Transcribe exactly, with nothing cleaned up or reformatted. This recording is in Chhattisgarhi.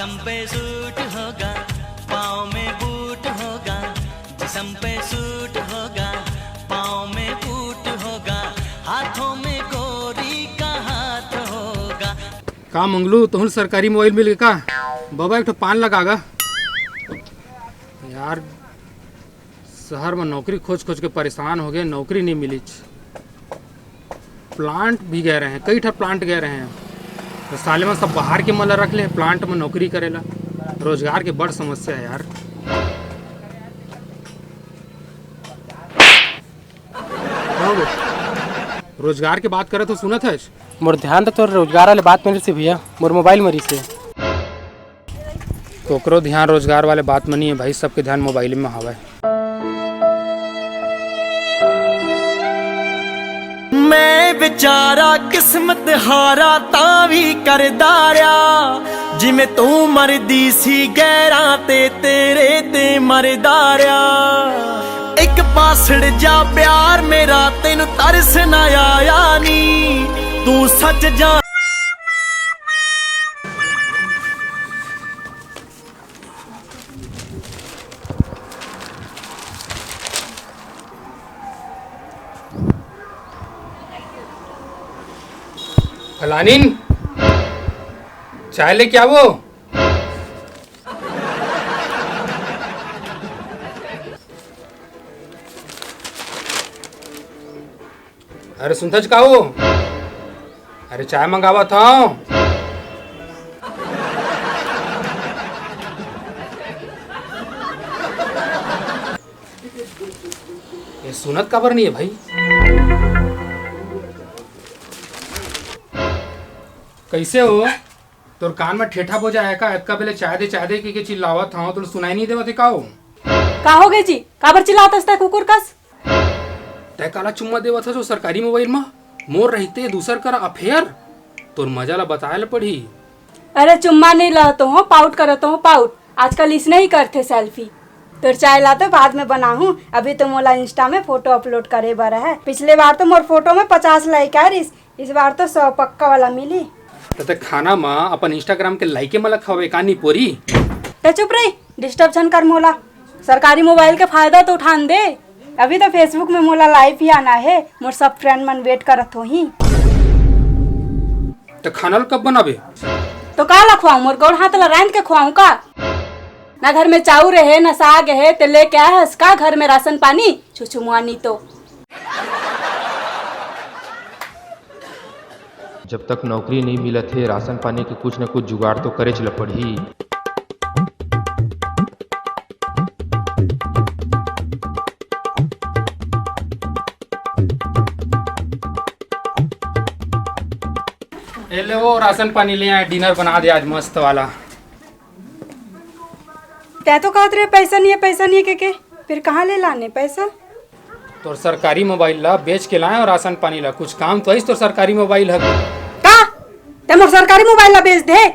जिसम पे सूट होगा, पाँव में बूट होगा, जिसम पे सूट होगा, पाँव में बूट होगा, हाथों में गोरी का हाथ होगा। का मंगलू, तोहन सरकारी मोबाइल मिल गे का? बाबा, एक ठो पान लगा गा। यार, शहर में नौकरी खोज खोज के परेशान हो गए, नौकरी नहीं मिलीच। प्लांट भी गए रहे हैं, कई ठा प्लांट गए रहे हैं, तो साले मन सब बाहर के मन ला रख ले प्लांट में नौकरी करेला। रोजगार के बड़ समस्या है यार। का हो? रोजगार के बात करत हो, सुनत हस? मोर ध्यान तो तोर रोजगार वाले बात में रहिस हे भैया, मोर मोबाइल में रहिस हे। कोकरो ध्यान रोजगार वाले बात में नहीं है भाई, सबके ध्यान मोबाइल में हवय। मैं बेचारा किस्मत हारा तां भी करदा रिया, जिवें तू मरदी सी गैरां ते तेरे ते मरदा रिया। एक पासड़ जा प्यार मेरा, तेनू तरस ना आया नी, तू सच जा। फलानिन, चाय लेके आवो। अरे सुनथच का हो? अरे चाय मंगावत हंव। ये सुनत काबर नहीं है भाई? कैसे हो? तोर कान में ठेठा बोजा है का? अतका बेले चाय दे, चाय दे के, के चिल्लावत हंव, तोला सुनाई नहीं देवत है का हो? का हो गे जी? काबर चिल्लात हस तैं कुकुर कस? तैं काला चुम्मा देवत हस ओ सरकारी मोबाइल म? मोर रहिते दूसर करा अफेयर? तोर मजा ला बताए ला पड़ही। अरे चुम्मा नहीं लहत हों, पाउट करत हों, पाउट। आजकल इसने ही करथे सेल्फी। तोर चाय ला तो बाद में बनाहूं, अभी तो मोला इंस्टा में फोटो अपलोड करे बर है। पिछले बार तो मोर फोटो में पचास लाइक आए रिस, इस बार तो सौ पक्का वाला मिली। त तैं खाना म अपन इंस्टाग्राम के लाइके मन ला खवावे का नी पोरी? तैं चुप रही, डिस्टर्ब झन कर मोला। सरकारी मोबाइल के फायदा तो उठान दे। अभी तो फेसबुक में मोला लाइव ही आना है, मोर सब फ्रेंड मन वेट करत होही। त खाना ल कब बनाबे? तो का ला खवाऊं, मोर गोड़ हाथ ला रांध के खवाऊं का? ना घर में चाउर है, ना साग है, ते लेके आए हस का घर में राशन पानी? छुछुमुआनी तो। जब तक नौकरी नइ मिलत हे, राशन पानी के कुछ न कुछ जुगाड़ तो करेच ल पड़ही। ए ले वो राशन पानी ले आए, डिनर बना दे आज मस्त वाला। तैं तो कहत रहे पैसा नहीं है, पैसा नहीं है के, के? फिर कहाँ ले लाने पैसा? तोर सरकारी मोबाइल ला बेच के लाए हो राशन पानी ला, कुछ काम तो आइस तोर सरकारी मोबाइल ह। का? तैं मोर सरकारी मोबाइल ला बेच दे?